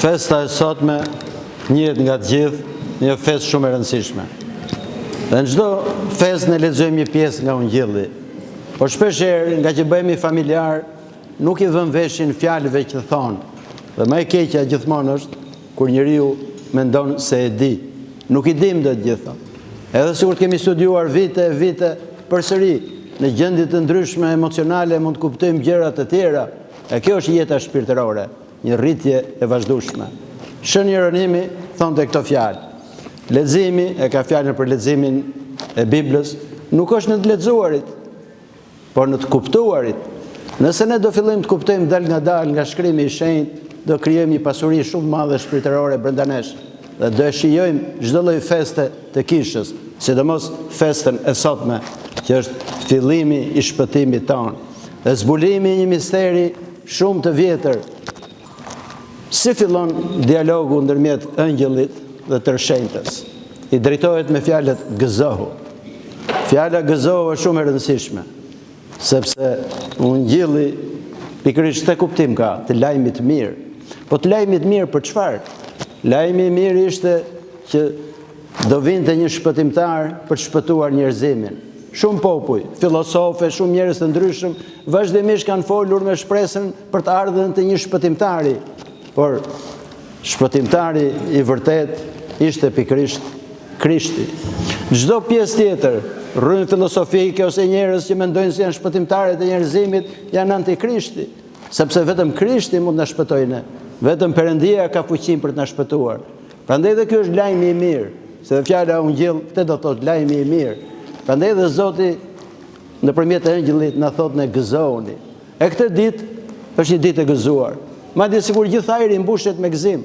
Festa e sotme njihet nga të gjithë, një festë shumë e rëndësishme. Dhe në çdo festë ne lexojmë një pjesë nga Ungjilli. Por shpeshherë, ngaqë bëhemi familjarë, nuk i vëmë veshin fjalëve që thonë. Dhe më e keqja gjithmonë është kur njeriu mendon se e di. Nuk i dimë të gjitha. Edhe sikur të kemi studiuar vite e vite, përsëri në gjendje të ndryshme emocionale mund të kuptojmë gjëra të tjera. E kjo është jeta shpirtërore, një rritje e vazhdueshme. Shën Jeronimi thonte këto fjalë. Leximi, e ka fjalën për leximin e Biblës, nuk është në të lexuarit, por në të kuptuarit. Nëse ne do fillojmë të kuptojmë dalëngadalë nga shkrimi i shenjtë, do krijojmë një pasuri shumë të madhe shpirtërore brenda nesh dhe do e shijojmë çdo lloj feste të kishës, sidomos festën e sotme, që është fillimi i shpëtimit tonë. Dhe zbulimi i një misteri shumë të vjetër. Si fillon dialogu ndërmjet engjëllit dhe tërëshenjtës? I drejtohet me fjalët gëzohu. Fjala gëzohu është shumë e rëndësishme, sepse ungjilli pikërisht këtë kuptim ka, të lajmit të mirë. Po të lajmit të mirë për çfarë? Lajmi i mirë ishte që do vinte një shpëtimtar për të shpëtuar njerëzimin. Shumë popuj, filozofë, shumë njerëz të ndryshëm vazhdimisht kanë folur me shpresën për të ardhur të një shpëtimtari. Por shpëtimtari i vërtetë ishte pikërisht Krishti. Çdo pjesë tjetër, rrymë filozofike ose njerëz që mendojnë se janë shpëtimtarët e njerëzimit, janë antikrishti, sepse vetëm Krishti mund të na shpëtojë ne. Vetëm Perëndia ka fuqinë për të na shpëtuar. Prandaj dhe ky është lajmi i mirë, se dhe fjala ungjill këtë do thotë lajmi i mirë. Prandaj dhe Zoti nëpërmjet engjëllit na thotë ne gëzohuni. E këtë ditë është një ditë e gëzuar. Madje sikur gjithë ajri mbushet me gëzim.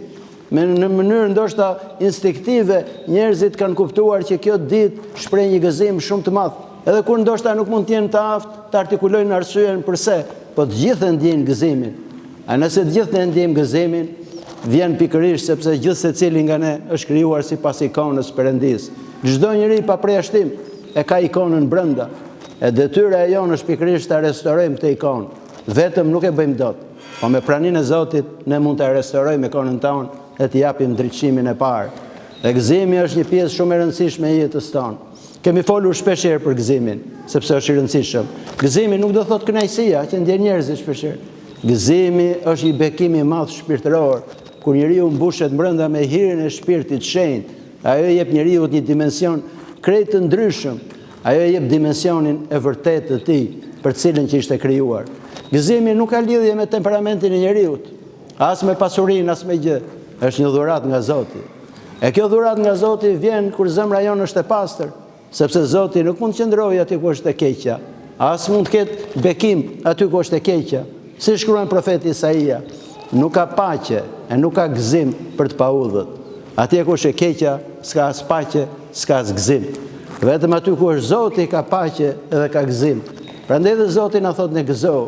Me në mënyrë ndoshta instinktive njerëzit kanë kuptuar që kjo ditë shpreh një gëzim shumë të madh. Edhe kur ndoshta nuk mund të jenë të aftë të artikulojnë arsyen përse, po të gjithë e ndjejnë gëzimin. A nëse të gjithë ne ndjejmë gëzimin, vjen pikërisht sepse gjithsecili nga ne është krijuar sipas ikonës së Perëndisë. Çdo njeri pa përjashtim e ka ikonën brenda. E detyra e jonë është pikërisht ta restaurojmë këtë ikonë. Vetëm nuk e bëjmë dot. Po me praninë e Zotit ne mund ta restaurojmë ikonën tonë dhe t'i japim ndriçimin e parë. Dhe gëzimi është një pjesë shumë e rëndësishme e jetës tonë. Kemi folur shpesh herë për gëzimin, sepse është i rëndësishëm. Gëzimi nuk do thotë kënaqësia që ndjen njerëzit shpesh herë. Gëzimi është një bekim i madh shpirtëror, kur njeriu mbushet brenda me hirin e shpirtit të shenjtë, ajo i jep njeriut një dimension krejt të ndryshëm. Ajo i jep dimensionin e vërtetë të tij, për të cilën që ishte krijuar. Gëzimi nuk ka lidhje me temperamentin e njeriut, as me pasurinë, as me gjë. Është një dhuratë nga Zoti. E kjo dhuratë nga Zoti vjen kur zemra jonë është e pastër, sepse Zoti nuk mund të qëndrojë aty ku është e keqja, as mund të ketë bekim aty ku është e keqja. Si shkruan profeti Isaia, nuk ka paqe e nuk ka gëzim për të paudhët. Atje ku është e keqja, s'ka as paqe, s'ka as gëzim. Vetëm aty ku është Zoti ka paqe edhe ka gëzim. Prandaj dhe Zoti na thotë ne gëzohu.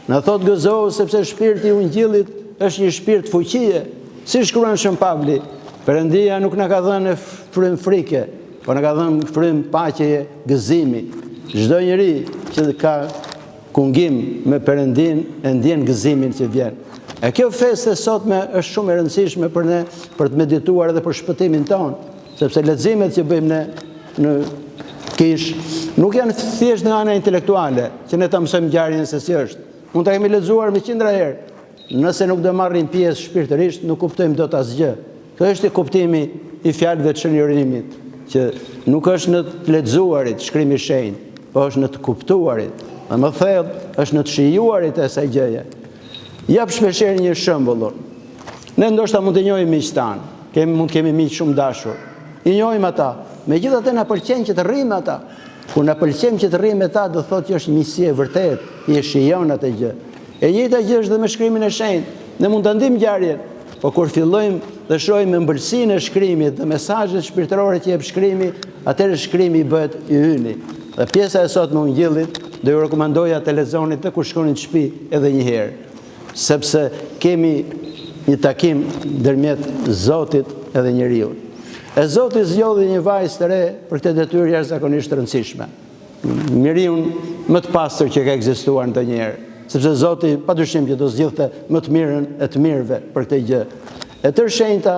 Na thotë gëzohu sepse shpirti i ungjillit është një shpirt fuqie. Si shkruan Shën Pavli, Perëndia nuk na ka dhënë frymë frike, por na ka dhënë frymë paqeje, gëzimi. Çdo njeri që ka kungim me Perëndinë e ndjen gëzimin që vjen. E kjo festë e sotme është shumë e rëndësishme për ne për të medituar edhe për shpëtimin tonë, sepse leximet që bëjmë ne në kishë nuk janë thjesht nga ana intelektuale, që ne ta mësojmë ngjarjen se si është. Mund ta kemi lexuar me qindra herë. Nëse nuk do marrim pjesë shpirtërisht, nuk kuptojmë dot asgjë. Kjo është kuptimi i fjalëve të Shën Jeronimit, që nuk është në të lexuarit shkrimi i shenjtë, po është në të kuptuarit. Dhe më thellë është në të shijuarit e asaj gjëje. Jap shpeshherë një shembull unë. Ne ndoshta mund të njohim miqtë tanë, kemi mund të kemi miq shumë të dashur. I njohim ata. Megjithatë na pëlqen që të rrimë me ata. Kur na pëlqen që të rrimë me ta, do thotë që është miqësi e vërtetë, ti e shijon atë gjë. E njëjta gjë është dhe me shkrimin e shenjtë. Ne mund ta ndimë ngjarjen, po kur fillojmë dhe shohim ëmbëlsinë e shkrimit dhe mesazhet shpirtërore që jep shkrimi, atëherë shkrimi bëhet i yni. Dhe pjesa e sotme e Ungjillit do ju rekomandoja të lexonit dhe kur shkoni në shtëpi edhe një herë, sepse kemi një takim ndërmjet Zotit edhe njeriut. E Zoti zgjodhi një vajzë të re për këtë detyrë jashtëzakonisht të rëndësishme. Njeriun më të pastër që ka ekzistuar ndonjëherë, sepse Zoti padyshim që do zgjidhte më të mirën e të mirëve për këtë gjë. E tërëshenjta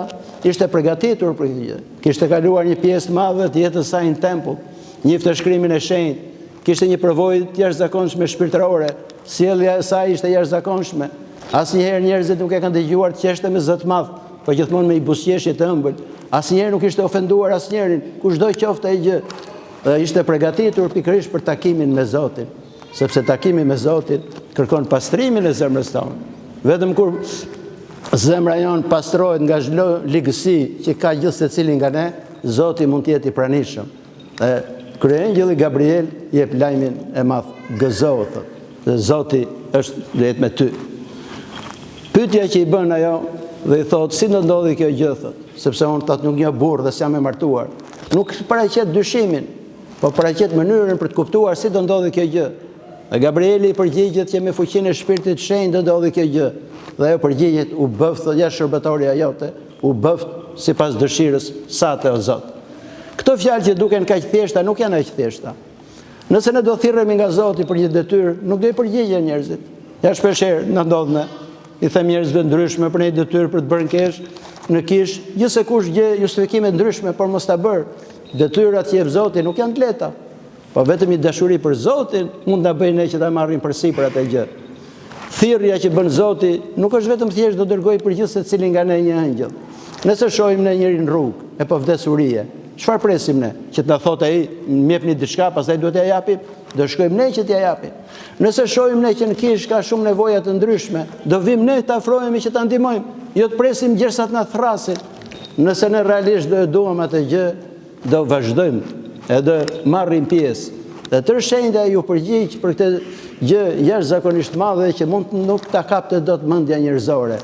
ishte përgatitur për këtë gjë. Kishte kaluar një pjesë të madhe të jetës saj në tempull, njihte shkrimin e shenjtë, kishte një përvojë të jashtëzakonshme shpirtërore, sjellja e saj ishte e jashtëzakonshme. Asnjëherë njerëzit nuk e kanë dëgjuar të qeshte me zë të madh, po gjithmonë me një buzëqeshje të ëmbël. Asnjëherë nuk kishte ofenduar asnjërin, kushdo qoftë ai gjë. Dhe ishte përgatitur pikërisht për takimin me Zotin, sepse takimi me Zotin kërkon pastrimin e zemrës tonë. Vetëm kur zemra jonë pastrohet nga çdo ligësi që ka gjithsecili nga ne, Zoti mund të jetë i pranishëm. Dhe kryengjëlli Gabriel jep lajmin e madh, gëzohu thotë, dhe Zoti është do jetë me ty. Pyetja që i bën ajo dhe i thotë, si do ndodhi kjo gjë thotë, sepse unë thotë nuk njoh burrë dhe s'jam e martuar. Nuk paraqet dyshimin, po paraqet mënyrën për të kuptuar si do ndodhi kjo gjë. Dhe Gabrieli i përgjigjet që me fuqinë e Shpirtit të Shenjtë do ndodhi kjo gjë. Dhe ajo përgjigjet, u bëftë, thotë, ja shërbëtorja jote, u bëftë sipas dëshirës sate o Zot. Këto fjalë që duken kaq thjeshta nuk janë aq thjeshta. Nëse ne do thirremi nga Zoti për një detyrë, nuk do i përgjigjen njerëzit. Ja shpeshherë na ndodh ne, i them njerëzve ndryshme për një detyrë për të bërë në kesh, në kishë, gjithsekush gjen justifikime ndryshme për mos ta bërë. Detyrat që jep Zoti nuk janë të lehta. Po vetëm një dashuri për Zotin mund të na bëjë ne që ta marrim përsipër atë gjë. Thirrja që bën Zoti nuk është vetëm thjesht do dërgoj për gjithsecilin nga ne një engjëll. Nëse shohim ne njeri në rrugë e po vdes urie, çfarë presim ne? Që të na thotë ai, më jepni diçka, pastaj duhet t'ia japim? Do shkojmë ne që t'ia japim. Nëse shohim ne që në kishë ka shumë nevoja të ndryshme, do vijmë ne të afrohemi që ta ndihmojmë, jo të presim gjersa të na thërrasin. Nëse ne realisht do e duam atë gjë, do vazhdojmë e do marrim pjesë. Dhe tërëshenjta iu përgjigj për këtë gjë jashtëzakonisht të madhe që mund të nuk ta kapte dot mendja njerëzore.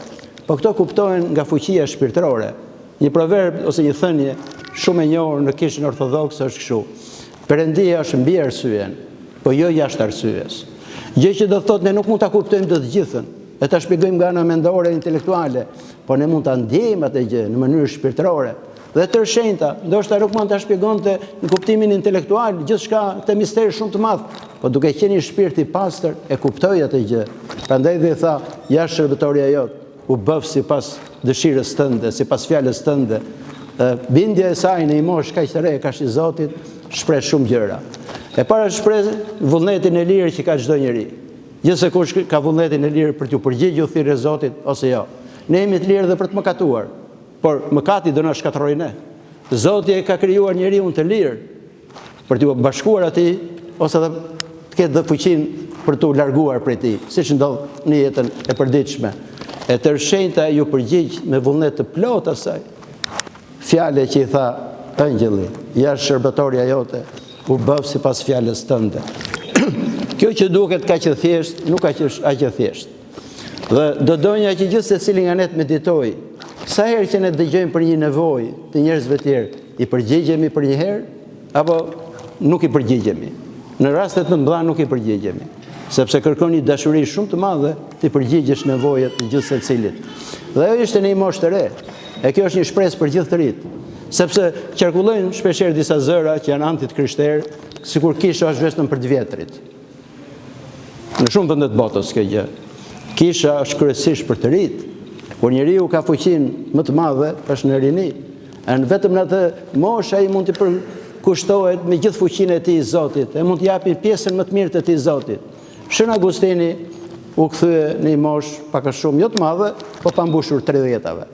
Po këto kuptohen nga fuqia shpirtërore. Një proverb ose një thënie shumë e njohur në kishën ortodokse është kështu. Perëndia është mbi arsyen, po jo jashtë arsyes. Gjë që do të thotë ne nuk mund ta kuptojmë të gjithën, e ta shpjegojmë nga ana mendore e intelektuale, po ne mund ta ndjejmë atë gjë në mënyrë shpirtërore. Dhe tërëshenjta, ndoshta nuk mund ta shpjegonte në kuptimin intelektual gjithçka këtë mister shumë të madh, po duke qenë një shpirt i pastër e kuptoi atë gjë. Prandaj dhe i tha, ja shërbëtorja jote, u bëftë sipas dëshirës tënde, sipas fjalës tënde. Dhe bindja e saj në një moshë kaq të re karshi Zotit shpreh shumë gjëra. E para shpreh vullnetin e lirë që ka çdo njeri. Gjithsekush ka vullnetin e lirë për t'iu përgjigjur thirrjes së Zotit ose jo. Ne jemi të lirë dhe për të mëkatuar. Por mëkati do na shkatërrojë ne. Zoti e ka krijuar njeriun të lirë për t'iu bashkuar atij ose edhe të ketë dhe fuqinë për t'u larguar prej tij, siç ndodh në jetën e përditshme. E tërëshenjta iu përgjigj me vullnet të plotë asaj fjale që i tha engjëlli, ja shërbëtorja jote, u bëftë sipas fjalës tënde. Kjo që duket kaq e thjeshtë, nuk është aq e thjeshtë. Dhe do donja që gjithsecili nga ne të meditojë, sa herë që ne dëgjojmë për një nevojë të njerëzve tjerë, i përgjigjemi përnjëherë, apo nuk i përgjigjemi. Në rastet më të mëdha nuk i përgjigjemi, sepse kërkon një dashuri shumë të madhe t'i përgjigjesh nevojës të gjithsecilit. Dhe ajo ishte në një moshë të re, e kjo është një shpresë për gjithë të rinjtë, sepse qarkullojnë shpeshherë disa zëra që janë anti të krishterë, sikur kisha është vetëm për të vjetrit. Në shumë vende të botës kjo gjë. Kisha është kryesisht për të rinjtë. Kur njeriu ka fuqinë më të madhe, është në rini. E në vetëm në atë moshë ai mund t'i përkushtohet me gjithë fuqinë e tij Zotit, e mund t'i japi pjesën më të mirë të tij Zotit. Shën Agustini u kthye në një moshë pak a shumë jo të madhe, po pa mbushur 30-tave.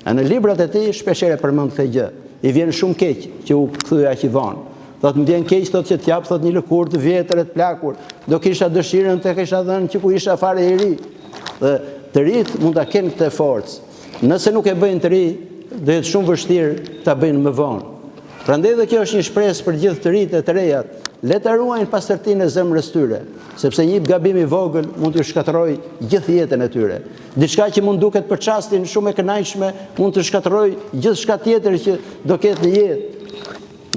E në librat e tij shpeshherë e përmend këtë gjë. I vjen shumë keq që u kthye aq i vonë. Thotë më vjen keq thotë që të jap thotë një lëkurë të vjetër e të plakur. Do kisha dëshirën të kisha dhënë që kur isha fare i ri. Dhe të rinjtë mund ta kenë këtë forcë. Nëse nuk e bëjnë të ri, do jetë shumë vështirë ta bëjnë më vonë. Prandaj dhe kjo është një shpresë për gjithë të rinjtë e të rejat. Le ta ruajnë pastërtinë e zemrës tyre, sepse një gabim i vogël mund t'ju shkatërrojë gjithë jetën e tyre. Diçka që mund duket për çastin shumë e kënaqshme, mund të shkatërrojë gjithçka tjetër që do ketë në jetë.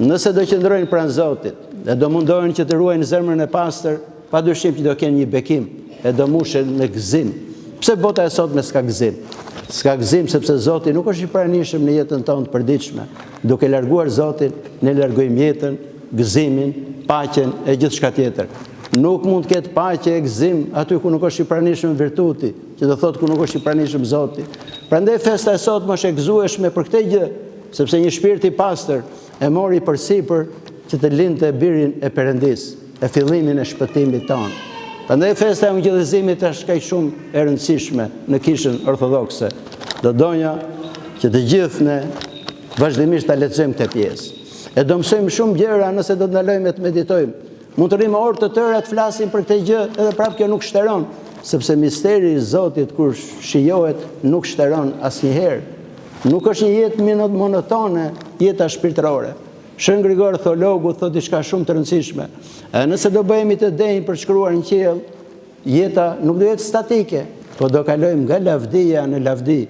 Nëse do qëndrojnë pranë Zotit dhe do mundohen që të ruajnë zemrën e pastër, padyshim që do kenë një bekim e do mbushen me gëzim. Pse bota e sotme s'ka gëzim? S'ka gëzim sepse Zoti nuk është i pranishëm në jetën tonë të përditshme. Duke larguar Zotin, ne largojmë jetën, gëzimin, paqen e gjithçka tjetër. Nuk mund të ketë paqe e gëzim aty ku nuk është i pranishëm virtuti, që do thotë ku nuk është i pranishëm Zoti. Prandaj festa e sotme është e gëzueshme për këtë gjë, sepse një shpirt i pastër e mori përsipër që të lindte birin e Perëndisë, e fillimin e shpëtimit tonë. Prandaj festa e ungjillizimit është kaq shumë e rëndësishme në Kishën Ortodokse. Do doja që të gjithë ne vazhdimisht ta lexojmë këtë pjesë. E do mësojmë shumë gjëra nëse do të ndalojmë e të meditojmë. Mund të rrimë orë të tëra të flasim për këtë gjë, edhe prapë kjo nuk shteron, sepse misteri i Zotit kur shijohet nuk shteron asnjëherë. Nuk është një jetë monotone, jeta shpirtërore. Shën Grigor Theologu thotë diçka shumë të rëndësishme. Edhe nëse do bëhemi të denjë për të shkuar në qiell, jeta nuk do jetë statike, po do kalojmë nga lavdia në lavdi.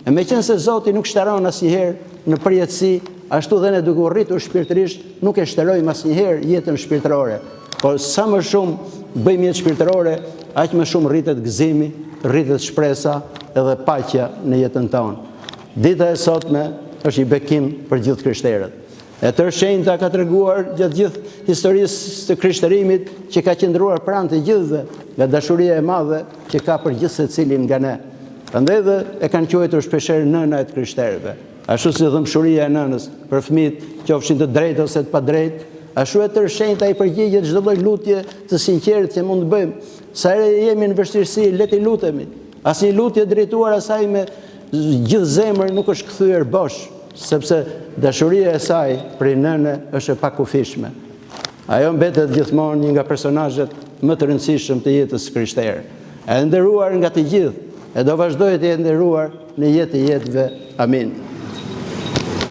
E meqenëse Zoti nuk shteron asnjëherë në përjetësi, ashtu dhe ne duke u rritur shpirtërisht nuk e shterojmë asnjëherë jetën shpirtërore. Por sa më shumë bëjmë jetë shpirtërore, aq më shumë rritet gëzimi, rritet shpresa edhe paqja në jetën tonë. Dita e sotme është një bekim për gjithë krishterët. E Tërëshenjta ka treguar gjatë gjithë historisë së krishterimit që ka qëndruar pranë të gjithëve nga dashuria e madhe që ka për gjithsecilin nga ne. Prandaj dhe e kanë quajtur shpeshherë nëna e të krishterëve. Ashtu si dhembshuria e nënës për fëmijët, qofshin të drejtë ose të padrejtë, ashtu e Tërëshenjta i përgjigjet çdo lloj lutje të sinqertë që mund të bëjmë. Sa herë jemi në vështirësi, le t'i lutemi. Asnjë lutje drejtuar asaj me gjithë zemër nuk është kthyer bosh, sepse dashuria e saj prej nëne është e pakufishme. Ajo mbetet gjithmonë një nga personazhet më të rëndësishëm të jetës së krishterë. E nderuar nga të gjithë, e do vazhdojë të jetë nderuar në jetë të jetëve. Amin.